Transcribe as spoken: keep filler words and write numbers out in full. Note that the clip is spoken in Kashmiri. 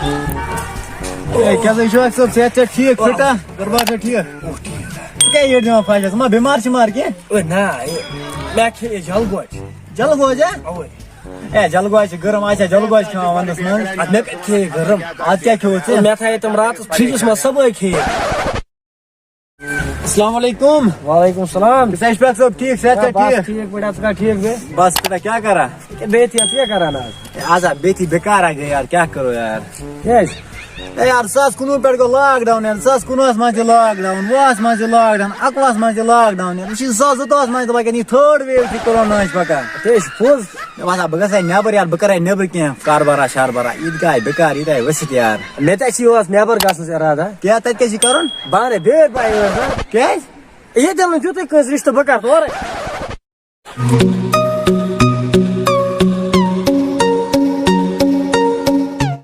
ہے، کیٛاہ سا چھُ اکھ صٲب، صحت چھا ٹھیٖک، فِٹ ہا؟ گربار چھا ٹھیٖک؟ ژٕ کیٛاہ یٔڑ دِوان پھَشَس؟ ژٕ ما بٮ۪مار شٮ۪مار کینٛہہ؟ اوے نا، یہِ، مےٚ کھیٚیہِ جلہٕ گوجہِ۔ جلہٕ گوجہِ ہا؟ اوے۔ ہے، جلہٕ گوجہِ چھِ گرم، اچھا، جلہٕ گوجہِ کھٮ۪وان ونٛدَس منٛز۔ اَدٕ مےٚ کَتہِ کھیٚیہِ گرم؟ اَدٕ کیٛاہ کھیوٚوُ ژےٚ؟ مےٚ تھایے تِم راتَس فرٛجَس منٛز صُبحٲے کھیٚیہِ۔ السلام علیکم۔ وعلیکم السلام۔ کیٛاہ چھُ پٮ۪ٹھ صٲب، ٹھیٖک، صحت چھا آ، بس ٹھیٖک؟ ٹھیٖک پٲٹھۍ، ژٕ چھُکھا ٹھیٖک بیٚیہِ؟ بس، ژٕ کیٛاہ کران؟ یہِ بیٚیہِ تہِ، ژٕ کیٛاہ کران آز؟ ہے، آز ہا بِہتھٕے بیکار ہا گٔے یار، کیٛاہ کرو یار؟ کیٛازِ؟ ہے یار، زٕ ساس کُنوُہ پٮ۪ٹھ گوٚو لاک ڈاوُن یار، زٕ ساس کُنوُہَس منٛز تہِ لاک ڈاوُن، وُہَس منٛز تہِ لاک ڈاوُن، اَکوُہَس منٛز تہِ لاک ڈاوُن یار، وٕچھ یہِ زٕ ساس زٕتووُہَس منٛز تہِ لَگن یہِ تھٲڈ ویو تہِ کرونا ہٕنٛز پَکان۔ تہِ چھِ پوٚز۔ مےٚ باسان، بہٕ گژھٕ ہا نٮ۪بر یار، بہٕ کَرٕ ہا نٮ۪برٕ کینٛہہ کاربارا شاربارا، یہِ تہِ گٔے بیکار، یہِ تہِ آیہِ ؤسِتھ یار۔ مےٚ تہِ چھِ یِہُس نٮ۪بر گژھنَس اِرادہ۔ کیٛاہ، تَتہِ کیٛاہ چھِ کَرُن؟ بہٕ اَنَے بیٛٲرۍ پَہہ یور، ہا؟ کیٛازِ؟ ییٚتہِ نہٕ تیُتھُے کٲنٛسہِ رِشتہٕ، بہٕ کَرٕ تورَے۔